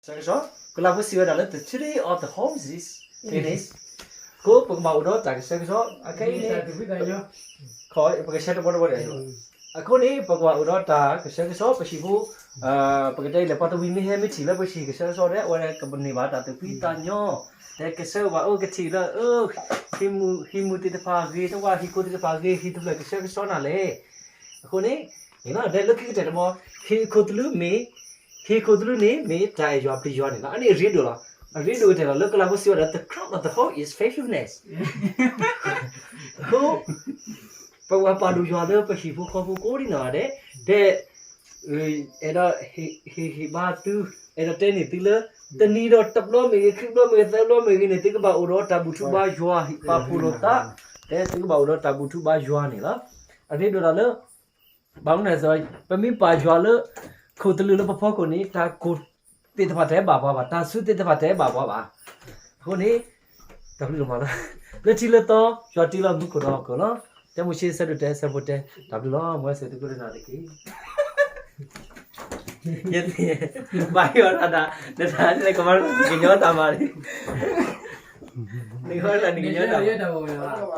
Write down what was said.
ကစၢ်ကစီၣ်, ကလၤဖိစံးဝဲဒၣ်လၢ the theory of the home is finished. အဃိပကဘၣ်အိၣ်ဒီးတၢ်ကစၢ်ကစီၣ်, အခဲအံၤန့ၣ် ပကဆဲတဘီတဘီဒၣ်. အဃိန့ၣ် ပကဘၣ်အိၣ်ဒီးတၢ်ကစၢ်ကစီၣ် ပဟံၣ်ဖိ, ပကတဲလဲၣ် ပှၤတဝံၤမ့ၢ်ဟဲမ့ၢ်ထံၣ်လၢပဟံၣ်ကစၢ်ကစီၣ်ဒီး အဝဲကန့ၢ်ဘၣ်တၢ်သူၣ်ဖှံသးညီ, တဲကစၢ်ဘၣ်အိၣ်ကထံၣ်လၢ ဟံးမူဟံးမူသ့ၣ်တဖၣ်ဂ့ၤ, တဝၢ်ဟံၣ်ခိၣ်သ့ၣ်တဖၣ်ဂ့ၤ, ဟံၣ်တဖျၢၣ်ကစၢ်ကစီၣ်နၤလဲၣ်. အဃိန့ၣ် တဲလၢခံကတၢၢ်တဘီ, ဟံၣ်ခိၣ်သလုးမ့ၢ်, ဟံၣ်ခိၣ်သလုးန့ၣ် မ့ၢ်တၢ်အဲၣ်ယွၤပျံၤယွၤန့ၣ်လီၤ. အန့ၣ်အရ့ဒိၣ်လီၤ. အရ့ဒိၣ်ကတၢၢ်လီၤ. လၢကလၤဖိစံးဝဲဒၣ် the crown of the home is faithfulness. အဃိ ပဝဲပာ်ဒိၣ်ယွၤလၢပဟံၣ်ဖိဃီဖိကိးဒံနီၢ်ဂၤဒဲး, တဲ အဲၣ်ဒိးဟ့ၣ်ဂံၢ်ဟ့ၣ်ဘါသု, အဲၣ်ဒိးတဲန့ၢ်သုလၢ တနံၤဒီးတဘျီမ့ၢ်ဂ့ၤ, ခံဘျီမ့ၢ်ဂ့ၤ, သၢဘျီမ့ၢ်ဂ့ၤန့ၣ် သုကဘၣ်အိၣ်ဒီးတၢ်ဘူၣ်ထီၣ်ဘါယွၤ, ပာ်ဖှိၣ်လိာ်သး, တဲသုကဘၣ်အိၣ်ဒီးတၢ်ဘူၣ်ထီၣ်ဘါယွၤန့ၣ်လီၤ. အရ့ဒိၣ်ဒၣ်လၢ ဘၣ်မနုၤလဲၣ်, ပမ့ၢ်ပာ်ယွၤလၢ ခိၣ်သလုးလၢပဖီခိၣ်န့ၣ် တၢ်ကိၢ်သ့ၣ်တဖၣ်တဟဲဘၣ်ပှၤဘၣ်, တၢ်ဆူးသ့ၣ်တဖၣ်တဟဲဘၣ်ပှၤဘၣ်. အဃိန့ၣ် တၢ်ဘျုးလီၤမးလီၤ. လၢထံလၢသီ ယွၤတ့လီၤမူခိၣ်ဒီးဟီၣ်ခိၣ်လီၤ. တဲမိၤၡ့ဆၢဒိၣ်တဲဆၢဖိတဲ, တၢ်ဘျုးလီၤ. မ်ဝဲစ့ၢ်သုကရနၤတက့ၢ်. ယသ့ၣ်, ဘၣ်ယွၤတၢ်, နတၢ်လၢကမၤလၢနကညီတၢ်မၤန့ၣ်, နကမၤလၢနကညီတၢ်မၤ,